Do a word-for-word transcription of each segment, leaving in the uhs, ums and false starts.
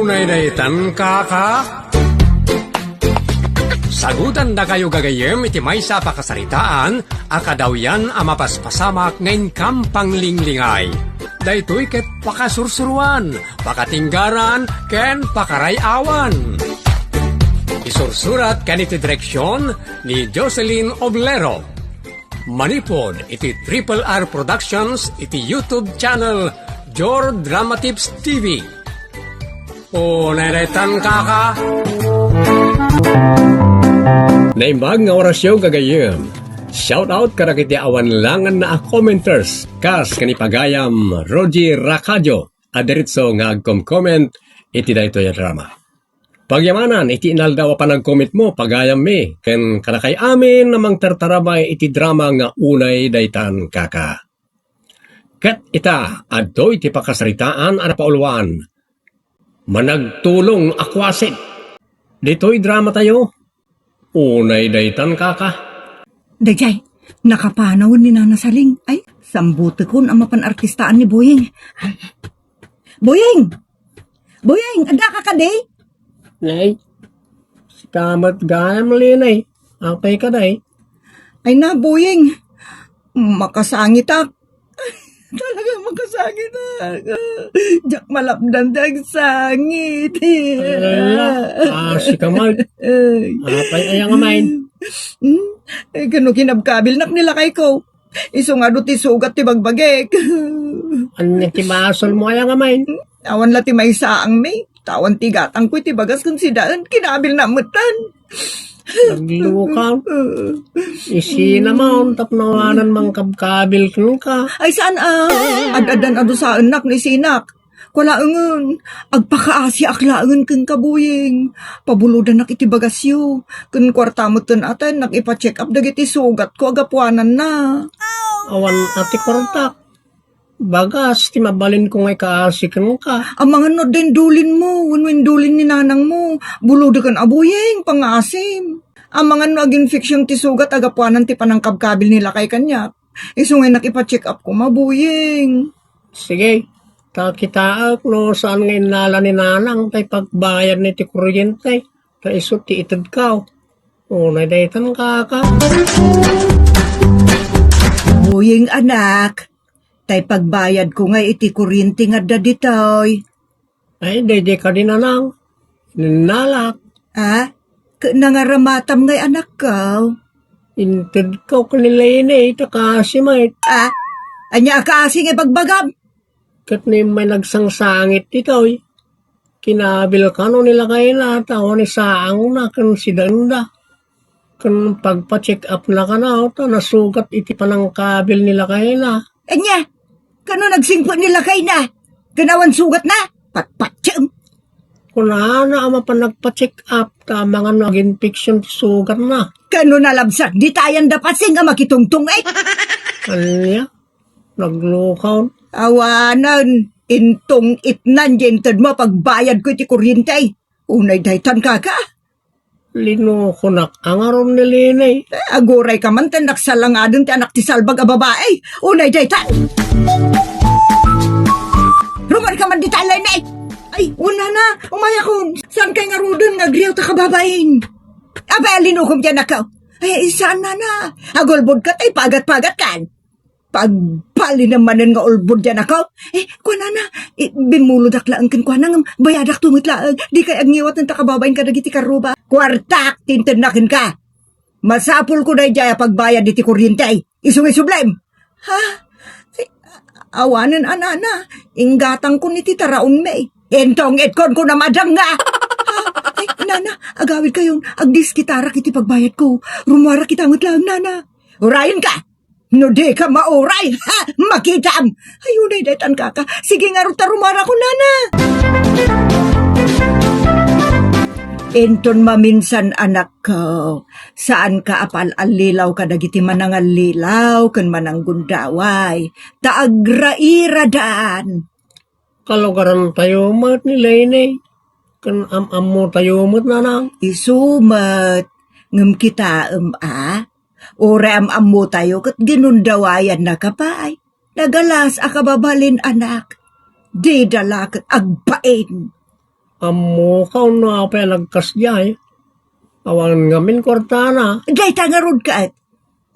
Unay daytan, kaka? Sagutandakayo gagayyem iti maysa a pakasaritaan a kadawyan a mapaspasamak nga inkam panglinglingay. Daytoy ket pakasursuruan, pakatinggaran, ken pakaray-awan. Isursurat ken iti direksyon ni Jocelyn Oblero. Manipud iti Triple R Productions iti YouTube channel Jor Drama Tips T V. Unay daytan, kaka? Naimbag nga orasyo gagayyem. Shout out kadagiti awan langen a commenters kas ken ni pagayam Roger Racadio a diretso nga agkom-comment iti daytoy a drama. Pagyamanan iti inaldaw a panagkommentmo, pagayammi, ken kadakay amin a mangtartarabay iti drama nga Unay Daytan, Kaka. Ket ita, adtoy ti pakasaritaan a napauluan. Managtulong a kuasit. Ditoy dramatayo, Unay Daytan, Kaka. Dayjay, nakapanawen ni Nana Saling. Ay, sambutekon a mapan artistaan ni Boying. Boying! Boying, addaka kadi? Nay, sika met gayam, Linay. Apay ka, day? Ay na, Boying. Makasangitak. Talaga makasangitak. Diak malapdan ti agsangit. Ala, asi ka, Mark. Ay. Apay aya nga main? Hmm? Eh, kano kinabkabilnak ni lakayko. Isu nga adu ti sugat ti bagbagik. Ania ti basolmo aya nga main? Awan la ti maysaangmi. Tawan ti gatangko iti bagas ken sidaen. Kinabilna metten. Naglukaw. Isina man, tapno awanan mangkabkabil kenka. Ay, saan a? Ad-addan a dusaennak no isinak. Kua laengen, agpakaasiak laengen kenka, Boying. Pabulodanak iti bagasyo. Ken kuarta metten a ta innak ipa-check up dagiti sugatko a gapuananna. Awan a ti kuartak. Bagas ti mabalinko nga ikaasi kenka. Amangan no adda indulinmo, wenno indulin ni nanangmo. Bulodeken a, Boying, pangaasim. Amangan no aginfection ti sugat a gapuanan ti panangkabkabil ni lakay kaniak. Isu nga innak ipa-check up koma, Boying. Sige, ta kitaek no saan nga innala ni nanang tay pagbayad ni ti kuryente, ta isu ti itedkaw. Unay daytan, kaka. Boying, anak, tay pagbayadko nga iti kuryente nga adda ditoy. Ay, daydi kadi nanang. Innalak. Ah? Ket nangaramatam ngay anakko? Intedko ken ni Lene ita kaasi met. Ah? Ania a kaasi nga ibagbagam? Ket ni immay nagsangsangit ditoy. Kinabil kano ni lakayna ta awan isaangna ken sidaenda. Ken pagpa-check up na kano ta nasugat iti panangkabil ni lakayna. Ania? Kano nagsingpet ni lakayna? Ken awan sugatna? Patpatiem. Kunana a mapan nagpa-check up ta amangan no aginfection ti sugatna. Kano nalabsak ditayan da pasing a makitungtungit? Ania? Naglukaw. Awanen, intong-itnan di intedmo a pagbayadko iti kuryente. Unay daytan, kaka. Linukonak a ngarud ni Lene. Eh, aguray ka man, ta innak salangaden ti anak ti salbag a babai. Unay daytan. Ruman ka man dita, Lene. Ay, una na, umayakon. Saan kay ngaruden nga agriaw ta kababain? Apay a linukom ti anakko? Ay, saan, nana? Agulbod ka, tay pagat-pagat kan. Pagbalinem manen nga ulbod ti anakko. Eh, kuanana, eh, bimmulodak laeng kenkuana ngem bayadak tummet laeng. Dikay agngiwat ta kababain kadagiti karruba. Kuartak ti intedna kenka. Masapulko daydiay a pagbayad iti kuryente. Isu nga isublem. Ha? Eh, awanen a, nana. Inggatangkon iti taraonmi. Intong-itkon ko na madang nga. Ha? Ay, nana, agawidkayon. Agdiskitarak iti pagbayadko. Rumuarak ita met laeng, nana. Urayenka. No dika mauray, ha, makitam! Ay, unay daytan, kaka. Sige ngarud ta rumuarakon, nana. Inton maminsan, anakko, saanka a pal-allilaw kadagiti manangallilaw ken mananggundaway, ta agrairadan. Kalugarantayo met ni Lene, ken am-ammotayo met, nanang. Isu met, ngem kitaem a, uray am-ammotayo ket ginundawayanna ka pay. Nagalas a kababalin, anak. Dida la ket agbain. Ammoka no apay a nagkasdiay. Awan ngamin kuartana. Dayta ngarud ket.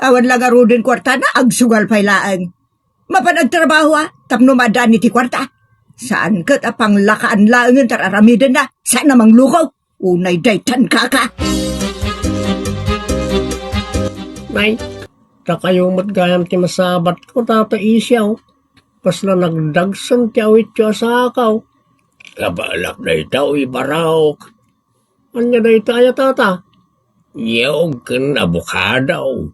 Awan la ngaruden kuartana, agsugal pay laeng. Mapan agtrabaho a, tapno maaddaanna ti kuarta. Saan ket a panglakaan laengen ti ar-aramidenna, saan a mangluko. Unay daytan kaka. Nay, dakayo met gayam ti masabatko, Tata Isyo. Kasla nagdagsen ti awityo a sakaw. Kabalak dayta, uy, Barok. Ania dayta aya, Tata? Niyog ken abokado.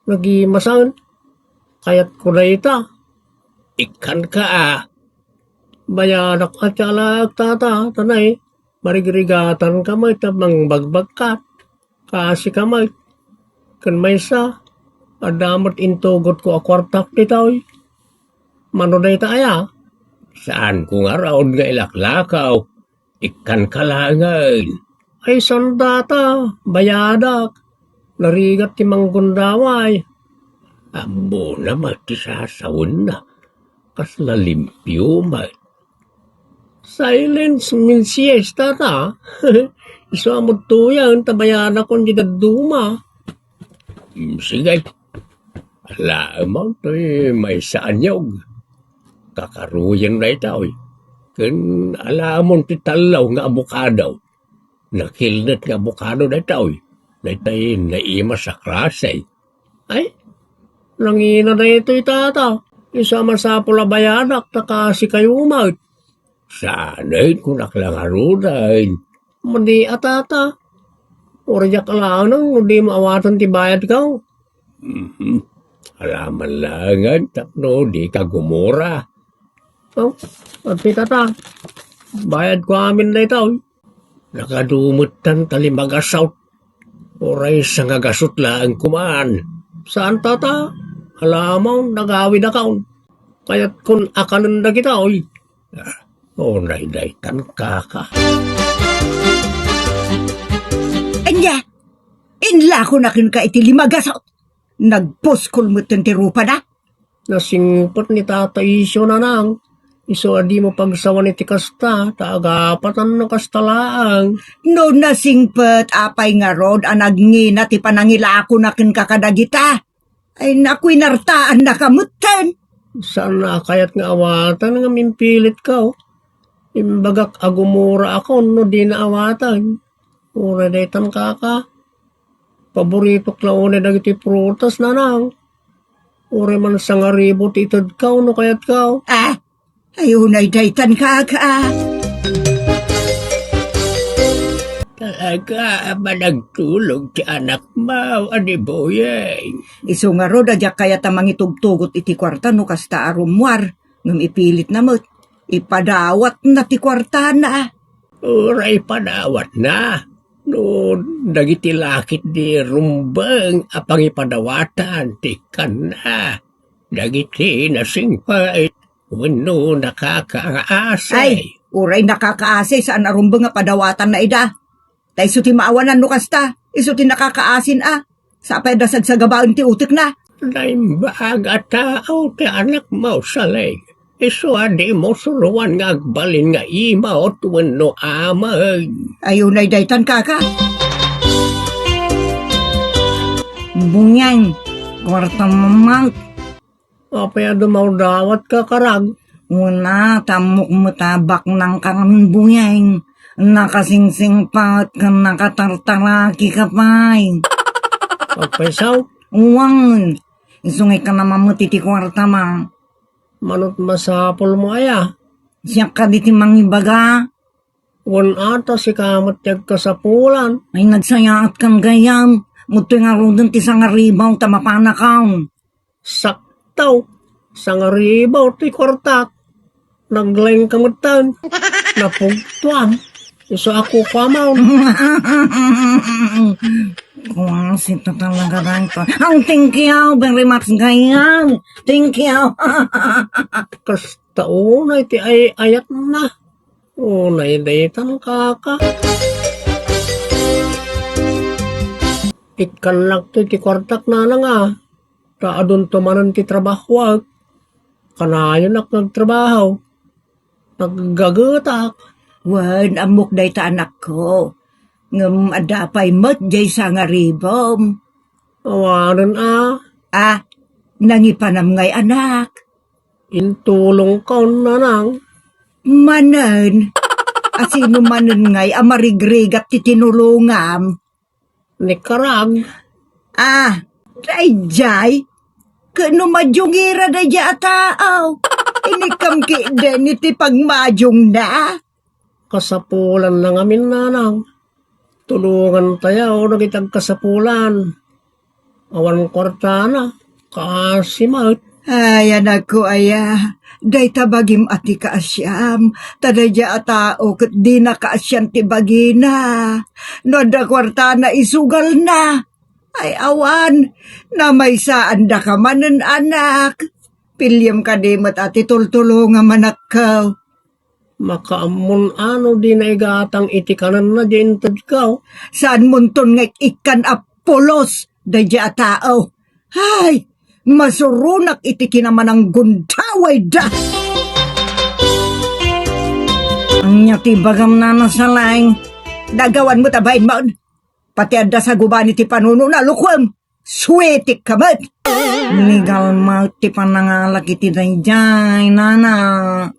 Nagimasan. Kayatko dayta. Ikkanka a. Bayadak a ti alaek, Tata, ta nay, marigrigatanka met a mangbagbagka. Kaasika met. Ken maysa, adda met intugotko a kuartak ditoy. Mano dayta aya? Saanko ngarud nga ilaklakaw. Ikkanka laengen. Ay, saan dayta, bayadak. Narigat ti manggundaway. Ammona met ti sasawenna. Kasla limpio met. Silence means yes, Tata. Isu a met tuyen ta bayadak kon di dadduma. Mm, sige. Alaem toy maysa a niyog. Kakaruyen dayta, oy. Ken alaem ti tallo nga abokado. Nakilnet nga abokado dayta, oy. Daytay naimas a klase. Ay, nangina daytoy, Tata. Isu a masapul a bayadak ta kaasikayo met. Saanen, kunak la ngaruden. Madi a, Tata. Uray diak alaengen no dimo awaten ti bayadko. Mhm. Alaman laengen tapno dika gumura. Oh, adtoy, Tata. Bayadko amin dayta, oy. Nakadumettan ta lima gasut. Uray sangagasut laeng koman. Saan, Tata? Alamon, nagawidakon. Kayatkon a kanen dagita, oy. Ah, unay daytan, kaka. Ania? Inlakonak kenka iti lima gasut. Nagpuskol metten ti rupada. Nasingpet ni Tata Isyo, nanang. Isu a dimo pagsawan iti kasta, ta agapatan no kasta laeng. No nasingpet, apay ngarud a nagngina ti panangilakonak kenka kadagita? Ay, naku, inartaannaka metten. Saan a kayat nga awaten ngem impilitko. Imbagak a gumuraakon no dina awaten. Uray daytan, kaka. Paboritok la unay dagiti prutas, nanang. Uray man sangaribu ti itedko no kayatko. Ah, ay, unay daytan, kaka. Talaga a managtulog ti anakmo a ni Buyeng. Isu ngarud a diak kayat a mangitugtugot iti kuarta no kasta a rummuar, ngem ipilitna met. Ipadawatna ti kuartana. Uray padawatna. No dagiti lakit di rumbeng a pangipadawatan ti ikkanna. Dagiti nasingpet wenno nakakaasi. Ay, uray nakakaasi, saan a rumbeng a padawatanna ida. Ta isu ti maawanan no kasta, isu ti nakakaasin a. Sapay da sagsagabaen ti utekna. Naimbag a tao ti anakmo, Saleng. Isu a dimo suroan nga agbalin nga imot wenno amag. Ay, unay daytan, kaka. Buyeng, kuarta mamak. Apay a dumawdawat ka, karag? Una, ta ammok met a baknangka ngamin, Buyeng. Nakasingsingpet ken nakatartaraki ka pay. Agpayso? Wen, isu nga ikkanam met iti kuarta, ma. Manut masapulmo aya? Siak kadi ti mangibaga. Wen a, ta sika met ti agkasapulan. Ay, nagsayaat kan gayam. Mudtoy ngaruden ti sangaribu ta mapanakon. Sakto. Sangaribu ti kuartak. Naglaing ka metten. Napugtuam. Isu a kukuamon. Kuasita talaga daytoy. Ang thank you very much, gayam. Thank you. Kasta unay ti ay-ayatna. Unay daytan, kaka. Ikkannak toy ti kuartak, nanang a. Ta adunto manen ti trabahoak. Kanayonak nga agtrabaho. Naggagetak. Wen, ammok dayta, anakko. Ngem adda pay met diay sangaribem. Awanen a. Ah, nangipanam ngay, anak? Intulongko, nanang. Manen, asino manen ngay a marigrigat ti tinulongam? Ni Karag. Ah, daydiay? Ket no madiongera daydiay a tao, inikkam ketdin iti pagmadiongna? Kasapulanna ngamin, nanang. Tulongantayo dagiti agkasapulan. Awan kuartana, kaasi met. Ay, anakko aya, dayta bagim a ti kaasiam, ta daydiay a tao ket dina kaasian ti bagina. No adda kuartana, isugalna. Ay, awan, namaysaandaka manen, anak. Piliem kadi met a ti tultulongam, anakko. Makaammon a no di naigatang iti kanenna diay intedko. Saanmonton nga ik-ikkan a pulos daydiay a tao. Ay, masuronak iti kinamananggundawayda. Ania ti ibagam, Nana Saleng? Nagawan met a bainmon. Pati adda saguban iti panunona, lukuem. Suetik ka met! Legal met ti panangalak iti daydiay, nana.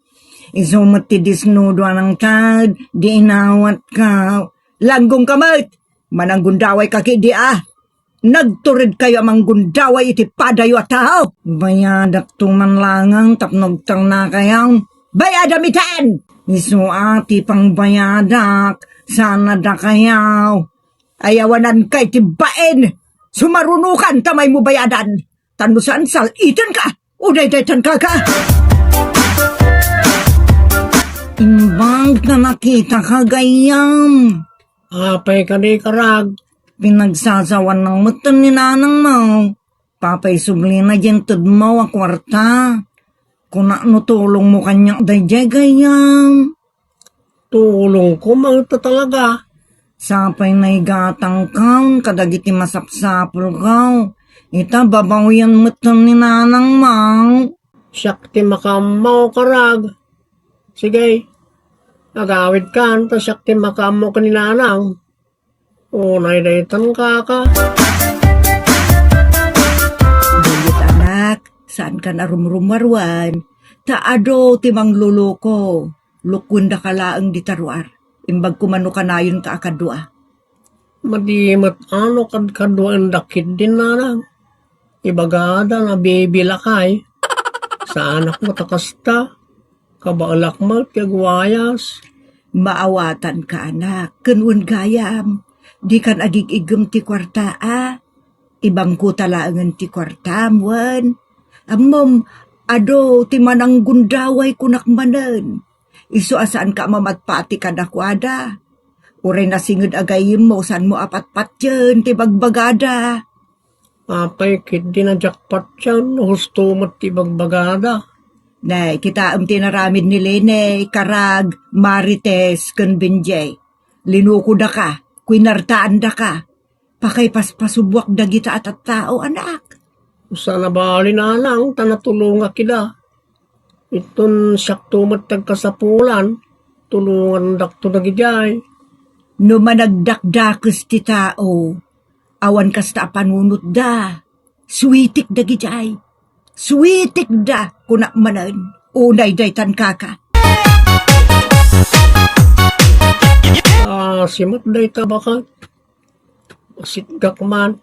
Isu met ti disnudo a nangted, di inawat ka. Langgong ka met! Mananggundaway ka ketdi a. Nagtured kayo a manggundaway iti padayo a tao. Bayadak to man langang tapno agtalna kayo. Bayadam itan! Isu a ti pangbayadak, sana da kayo. Ay awanan kay ti bain, sumarunokan ta maymo bayadan. Tan no saan, sal-iten ka, o daydaytan ka ka. Imbag ta nakita ka, gayyem. Apay kadi, karag? Pinagsasawan ng mutan ni nanang mo. Papaisublina diay tedmo a kuarta. Kuna no tulongmo kaniak daydiay, gayyem. Tulongko met talaga. Sapay naigatangkaw kadagiti masapsapulkaw. Ita, babawian met ni nanang mo. Siak ti makaammo, karag. Sige, agawidkan, ta siak ti makaammo ken ni nanang. Unay daytan, kaka. Dagit anak, saan kan a rumrumwarwan, ta adu ti mangluluko, lukuendaka laeng dita ruar. Imbag koma no kanayonka a kadua. Madi met a no kadkaduaendak ketdin, nanang. Ibagada nga bibilakay. Saanak met a kasta. Kabaelak met ti agwayas. Maawatanka, anak, ken wen gayam. Dikan agig-iggem ti kuarta a. Ibangkota laengen ti kuartam, wen. Ammom, adu ti mananggundaway kunak manen. Isu a saanka a mamatpati kadakuada. Uray nasinged a gayyemmo, saanmo a patpatien ti bagbagada. Apay ketdi a diak patien no husto met ti bagbagada? Nay, kitaem ti inaramid ni Lene, karag, Marites, ken Benjay. Linukodaka, kuinartaandaka. Pakaipaspasubuak dagita a tattao, anak. Saan a bali, nanang, ta natulongak ida. Inton siakto met ti agkasapulan, tulongandakto dagidiay. No managdakdakes ti tao, awan kasta a panunotda. Suitik dagidiay. Suitikda, kunak manen. Unay daytan, kaka. Ah, simet dayta, baka. Sitgak man.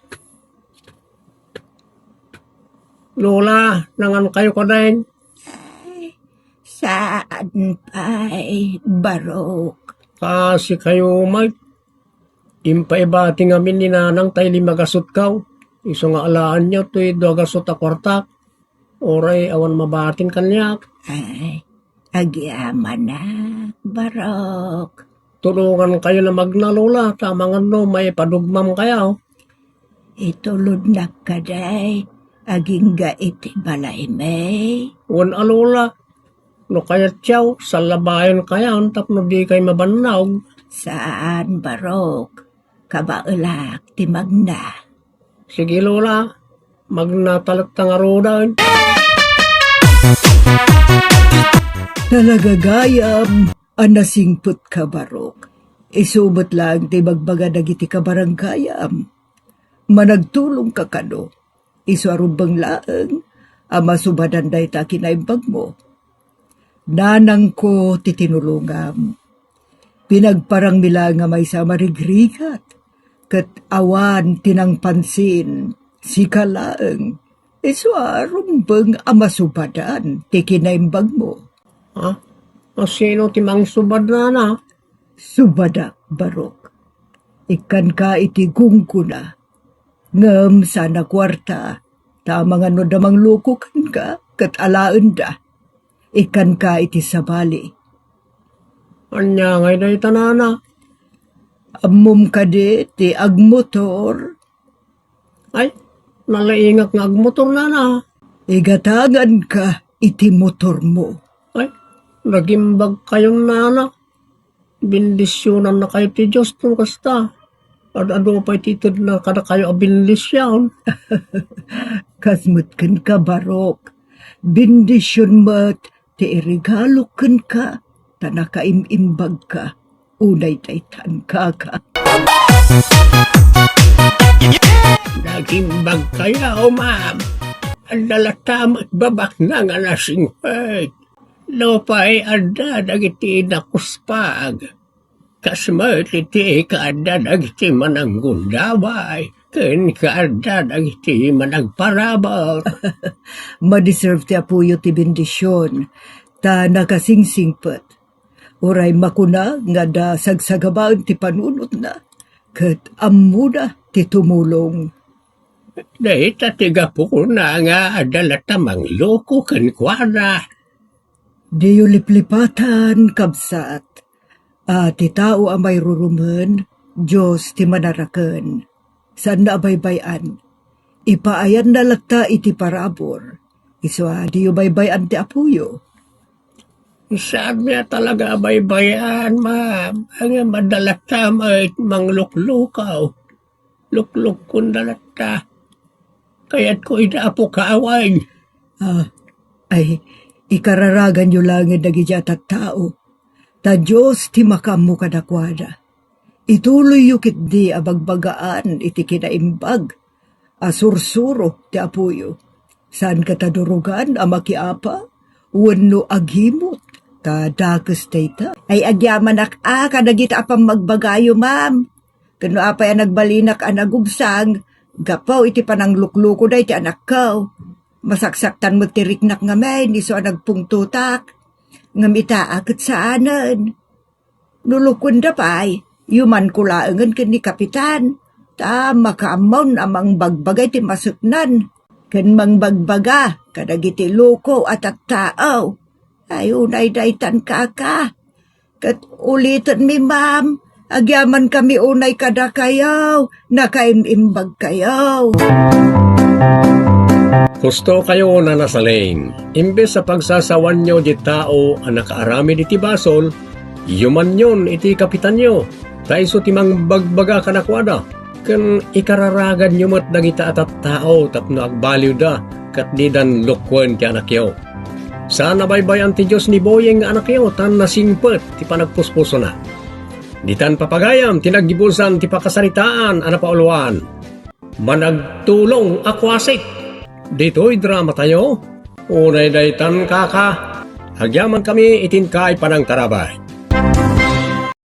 Lola, nangan kayo kadin? Ay, saan pay, Barok? Kasi kayo, Mike. Impaibati ngamin ni Nanang tay lima gasut kaw. Isu nga alaanyo toy dua gasut a kuartak. Uray awan mabatin kaniak. Ay, agyamanak, Barok. Tulongan kayo na magna, Lola, ta amangan no maipadugmam kayo. Itulodnak kadi, agingga iti balaymi? Wen a, Lola. No kayatyo, sallabayon kayon tapno di kay mabannog. Saan, Barok. Kabaelak ti magna. Sige, Lola. Magna talek ta ngaruden. Talaga gayam. a nasingpetka, Barok. Isu met laeng ti ibagbaga dagiti kabarangayam. Managtulongka kano. Isu a rumbeng laeng a masubadan dayta kinaimbagmo. Nanangko ti tinulongam. Pinagparangmi laeng a maysa a marigrigat, ket awan ti nangpansin, sika laeng. Isu a rumbeng a masubadan ti kinaimbagmo. Ha? A sino ti mangsubad, nana? Subadak, Barok. Ikkanka iti gunggona. Ngem saan a kuarta, ta amangan no adda mangluko kenka, ket alaenda. Ikkanka iti sabali. Ania ngay dayta, nana? Ammom kadi ti agmotor? Ay, nalaingak nga agmotor, nana. Igatanganka iti motormo. Ay, nagimbagkayon, nana. Bendisionannakayo ti Dios no kasta. Ad-adu pay ti itedna kadakayo a bendision. Kas met kenka, Barok. Bendision met ti iregalo kenka, ta nakaim-imbagka. Unay daytan, kaka. Nagimbagkayo, ma'am. Adda latta met babaknang a nasingpet. Nupay adda dagiti nakuspag, kas met iti kaadda dagiti mananggundaway ken kaadda dagiti managparabur. Madeserve ti apoyo ti bendision, ta nakasingsingpet. Uray makuna nga adda sagsagabaen ti panunotna, ket ammona ti tumulong. Dayta ti gapuna nga adda latta mangluko kenkuana. Diyo liplipatan, kabsat, a ti tao a mairurumen, Dios ti manaraken. Saanna a baybay-an. Ipaayanna latta iti parabur. Isu a diyo baybay-an ti apoyo. Saanmi a talaga a baybay-an, ma'am. Ngem adda latta met mangluklukaw. Luklukkonda latta. Kayatko ida a pukawen. Ah, ay, ikararaganyo laengen dagiti a tattao. Ta Dios ti makaammo kadakuada. Ituloyyo ketdi a bagbagaan iti kinaimbag a sursuro ti apoyo. Saan kata durugan a makiapa wenno agimot ta dakes dayta. Ay, agyamanak a kadagita a pammagbagayo, ma'am. Ken no apay a nagbalinak a nagubsang gapu iti panangluklukoda iti anakko, masaksaktan met ti riknak ngamin isu a nagpungtotak. Ngem ita a ket saanen. No lukuenda pay, yumanko laengen ken ni Kapitan, ta makaammon a mangbagbaga iti maseknan, ken mangbagbaga kadagiti luko a tattao. Ay, unay daytan, kaka. Ket ulitenmi, ma'am, agyamankami unay kadakayo, nakaim-imbagkayo. Husto kayo, Nana Saling. Imbes a pagsasawanyo di tao a nakaaramid iti basol, yumanyon iti kapitanyo, ta isu ti mangbagbaga kadakuada. Ken ikararaganyo met dagita a tattao tapno agbaliwda ket didan lukuen ti anakyo. Saan a baybay-an ti Dios ni Boyeng nga anakyo, ta nasingpet ti panagpuspusona. Ditan papagayam ti naggibusan ti pakasaritaan a napauluan. Managtulong a kuasik. Ditoy dramatayo, unay daytan, kaka. Agyamankami iti inkay panangtarabay.